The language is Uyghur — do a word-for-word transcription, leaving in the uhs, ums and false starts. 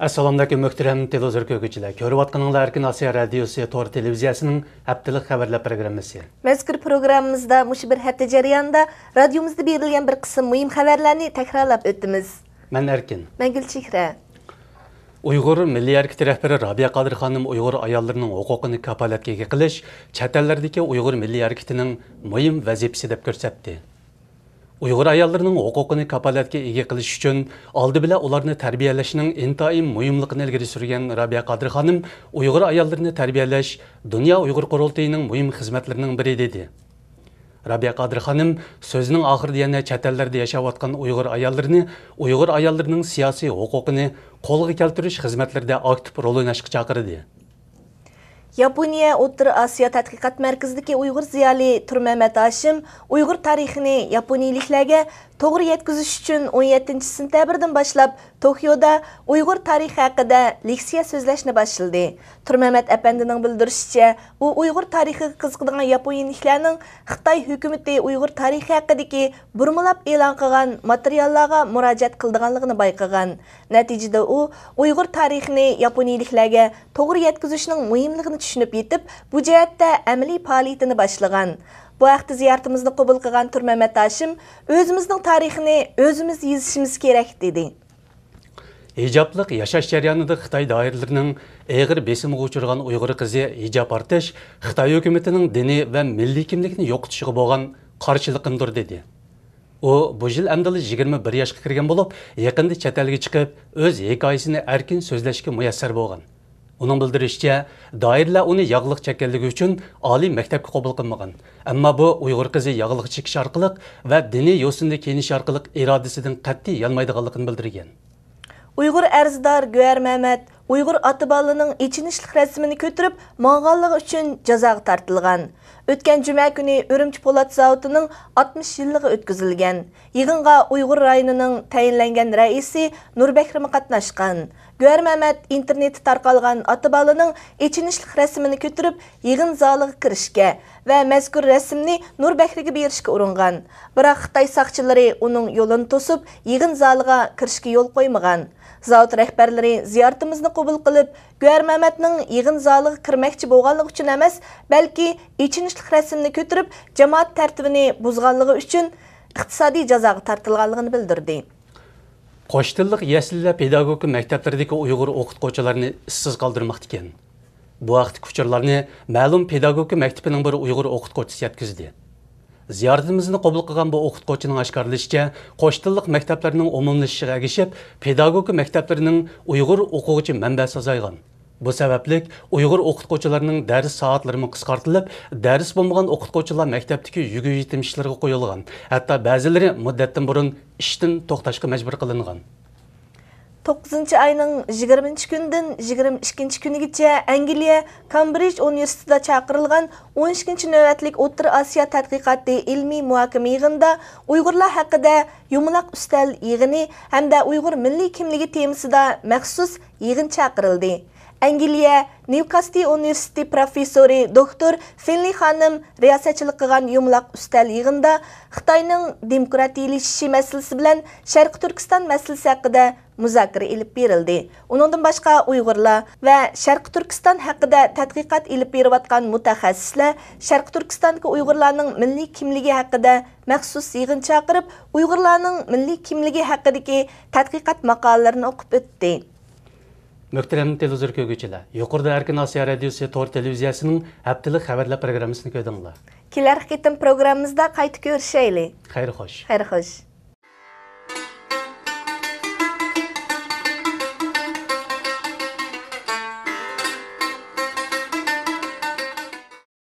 ئەسسالامۇئەلەيكۇم، مۆھتەرەم تېلېۋىزور كۆرگۈچىلەر. كۆرۈۋاتقىنىڭلار ئەركىن ئاسىيا رادىيوسى تور تېلېۋىزىيەسىنىڭ ھەپتىلىك خەۋەرلەر پروگراممىسى. مەزكۇر پروگراممىمىزدا مۇشۇ بىر ھەپتە جەريانىدا رادىيومىزدا بېرىلگەن بىر قىسىم مۇھىم خەۋەرلەرنى تەكرارلاپ ئۆتىمىز. مەن ئەركىن. مەن گۈلچېھرە. ئۇيغۇر مىللىي ھەرىكىتى رەھبىرى رابىيە قادىر خانىم ئۇيغۇر ئاياللىرىنىڭ ھوقۇقىنى كاپالەتكە ئىگە قىلىش چەت ئەللەردىكى ئۇيغۇر مىللىي ھەرىكىتىنىڭ مۇھىم ۋەزىپىسى دەپ كۆرسەتتى. ئۇيغۇر ئاياللىرىنىڭ ھوقۇقىنى كاپالەتكە ئىگە قىلىش ئۈچۈن ئالدى بىلەن ئۇلارنى تەربىيەلەشنىڭ ئىنتايىن مۇھىملىقىنى ئىلگىرى سۈرگەن رابىيە قادىر خانىم، ئۇيغۇر ئاياللىرىنى تەربىيەلەش دۇنيا ئۇيغۇر قۇرۇلتىيىنىڭ مۇھىم خىزمەتلىرىنىڭ بىرى، دېدى. رابىيە قادىر خانىم سۆزىنىڭ ئاخىرىدا يەنە چەت ئەللەردە ياشاۋاتقان ئۇيغۇر ئاياللىرىنى ئۇيغۇر ئاياللىرىنىڭ سىياسىي ھوقۇقىنى قولغا كەلتۈرۈش خىزمەتلىرىدە ئاكتىپ رول ئويناشقا چاقىردى. ياپونىيە ئوتتۇرا ئاسىيا تەتقىقات مەركىزىدىكى ئۇيغۇر زىيالىي تۇرمەمەت ھاشىم ئۇيغۇر تارىخىنى ياپونىيىلىكلەرگە توغرا يەتكۈزۈش ئۈچۈن ئون يەتتىنچى سېنتەبىردىن باشلاپ توكيودا ئۇيغۇر تارىخى ھەققىدە لېكسىيە سۆزلەشنى باشلىدى. تۇرمەمەت ئەپەندىنىڭ بىلدۈرۈشىچە، ئۇ ئۇيغۇر تارىخىغا قىزىقىدىغان ياپونىيىلىكلەرنىڭ خىتاي ھۆكۈمىتى ئۇيغۇر تارىخى ھەققىدىكى بۇرمىلاپ ئېلان قىلغان ماتېرىياللارغا مۇراجىئەت قىلىدىغانلىقىنى بايقىغان. نەتىجىدە ئۇ ئۇيغۇر تارىخىنى ياپونىيىلىكلەرگە توغرا يەتكۈزۈشنىڭ مۇھىملىقىنى چۈشىنىپ يېتىپ، بۇ جەھەتتە ئەمەلىي پائالىيىتىنى باشلىغان. بۇ ھەقتە زىيارىتىمىزنى قوبۇل قىلغان تۈرمەمەت ھاشىم، ئۆزىمىزنىڭ تارىخىنى ئۆزىمىز يېزىشىمىز كېرەك، دېدى. ھىجابلىق ياشاش جەريانىدا خىتاي دائىرىلىرىنىڭ ئېغىر بېسىمىغا ئۇچرىغان ئۇيغۇر قىزى ھىجاب ئارتىش خىتاي ھۆكۈمىتىنىڭ دىنىي ۋە مىللىي كىملىكنى يوقىتىشىغا بولغان قارشىلىقىمدۇر، دېدى. ئۇ بۇ يىل ئەمدىلا يىگىرمە بىر ياشقا كىرگەن بولۇپ، يېقىندا چەت ئەلگە چىقىپ، ئۆز ھېكايىسىنى ئەركىن سۆزلەشكە مۇيەسسەر بولغان. ئۇنىڭ بىلدۈرۈشىچە، دائىرىلەر ئۇنى ياغلىق چەككەنلىكى ئۈچۈن ئالىي مەكتەپكە قوبۇل قىلمىغان. ئەمما بۇ ئۇيغۇر قىزى ياغلىق چېكىش ئارقىلىق ۋە دىنىي يوسۇندا كىيىنىش ئارقىلىق ئىرادىسىدىن قەتئىي يانمايدىغانلىقىنى بىلدۈرگەن. ئۇيغۇر ئەرزدار گۆھەر مەمەت ئۇيغۇر ئاتا بالىنىڭ ئېچىنىشلىق رەسىمىنى كۆتۈرۈپ ماڭغانلىقى ئۈچۈن جازاغا تارتىلغان. ئۆتكەن جۈمە كۈنى ئۈرۈمچى پولات زاۋۇتىنىڭ ئاتمىش يىللىقى ئۆتكۈزۈلگەن. يىغىنغا ئۇيغۇر رايونىنىڭ تەيىنلەنگەن رەئىسى نۇر بەكرىمۇ قاتناشقان. گۆھەر مەمەت ئىنتېرنېتتا تارقالغان ئاتا بالىنىڭ ئېچىنىشلىق رەسىمىنى كۆتۈرۈپ، يىغىن زالىغا كىرىشكە ۋە مەزكۇر رەسىمنى نۇر بەكرىگە بېرىشكە ئۇرۇنغان. بىراق خىتاي ساقچىلىرى ئۇنىڭ يولىنى توسۇپ، يىغىن زالىغا كىرىشكە يول قويمىغان. زاۋۇت رەھبەرلىرى زىيارىتىمىزنى قوبۇل قىلىپ، گۆھەر مەمەتنىڭ يىغىن زالىغا كىرمەكچى بولغانلىقى ئۈچۈن ئەمەس، بەلكى ئېچىنىشلىق رەسىمنى كۆتۈرۈپ، جامائەت تەرتىپىنى بۇزغانلىقى ئۈچۈن ئىقتىسادىي جازاغا تارتىلغانلىقىنى بىلدۈردى. قوش تىللىق يەسلىلەر پېداگوگىكا مەكتەپلىرىدىكى ئۇيغۇر ئوقۇتقۇچىلارنى ئىشسىز قالدۇرماقتىكەن. بۇ ھەقتىكى ئۇچۇرلارنى مەلۇم پېداگوگىكا مەكتىپىنىڭ بىر ئۇيغۇر ئوقۇتقۇچىسى يەتكۈزدى. زىيارىتىمىزنى قوبۇل قىلغان بۇ ئوقۇتقۇچىنىڭ ئاشكارىلىشىچە، قوش تىللىق مەكتەپلەرنىڭ ئومۇملىشىشىغا ئەگىشىپ، پېداگوگىكا مەكتەپلىرىنىڭ ئۇيغۇر ئوقۇغۇچى مەنبەسى ئازايغان. بۇ سەۋەبلىك ئۇيغۇر ئوقۇتقۇچىلارنىڭ دەرس سائەتلىرىمۇ قىسقارتىلىپ، دەرس بولمىغان ئوقۇتقۇچىلار مەكتەپتىكى يۈگۈر-يېتىم ئىشلىرىغا قويۇلغان، ھەتتا بەزىلىرى مۇددەتتىن بۇرۇن ئىشتىن توختاشقا مەجبۇر قىلىنغان. توققۇزىنچى ئاينىڭ يىگىرمىنچى كۈنىدىن يىگىرمە ئىككىنچى كۈنىگىچە ئەنگلىيە كامبرىج ئۇنىۋېرسىتېتىدا چاقىرىلغان ئون ئىككىنچى نۆۋەتلىك ئوتتۇرا ئاسىيا تەتقىقاتى ئىلمىي مۇھاكىمە يىغىنىدا ئۇيغۇرلار ھەققىدە يۇمىلاق ئۈستەل يىغىنى ھەمدە ئۇيغۇر مىللىي كىملىكى تېمىسىدا مەخسۇس يىغىن چاقىرىلدى. ئەنگلىيە نيۇكاستىل ئۇنىۋېرسىتېتى پروفېسسورى دوكتور فىنلى خانىم رىياسەتچىلىك قىلغان يۇمىلاق ئۈستەل يىغىنىدا خىتاينىڭ دېموكراتىيلىشىشى مەسىلىسى بىلەن شەرقىي تۈركىستان مەسىلىسى ھەققىدە مۇزاكىرە ئېلىپ بېرىلدى. ئۇنىڭدىن باشقا، ئۇيغۇرلار ۋە شەرقىي تۈركىستان ھەققىدە تەتقىقات ئېلىپ بېرىۋاتقان مۇتەخەسسىسلەر شەرقىي تۈركىستاندىكى ئۇيغۇرلارنىڭ مىللىي كىملىكى ھەققىدە مەخسۇس يىغىن چاقىرىپ، ئۇيغۇرلارنىڭ مىللىي كىملىكى ھەققىدىكى تەتقىقات ماقالىلىرىنى ئوقۇپ ئۆتتى. مۆھتەرەم تېلېۋىزور كۆرگۈچىلەر، يۇقىرىدا ئەركىن ئاسىيا رادىيوسى تور تېلېۋىزىيەسىنىڭ ھەپتىلىك خەۋەرلەر پروگراممىسىنى كۆردۈڭلار. كېلەر قېتىم پروگراممىمىزدا قايتا كۆرۈشەيلى. خەير خوش. خەير خوش.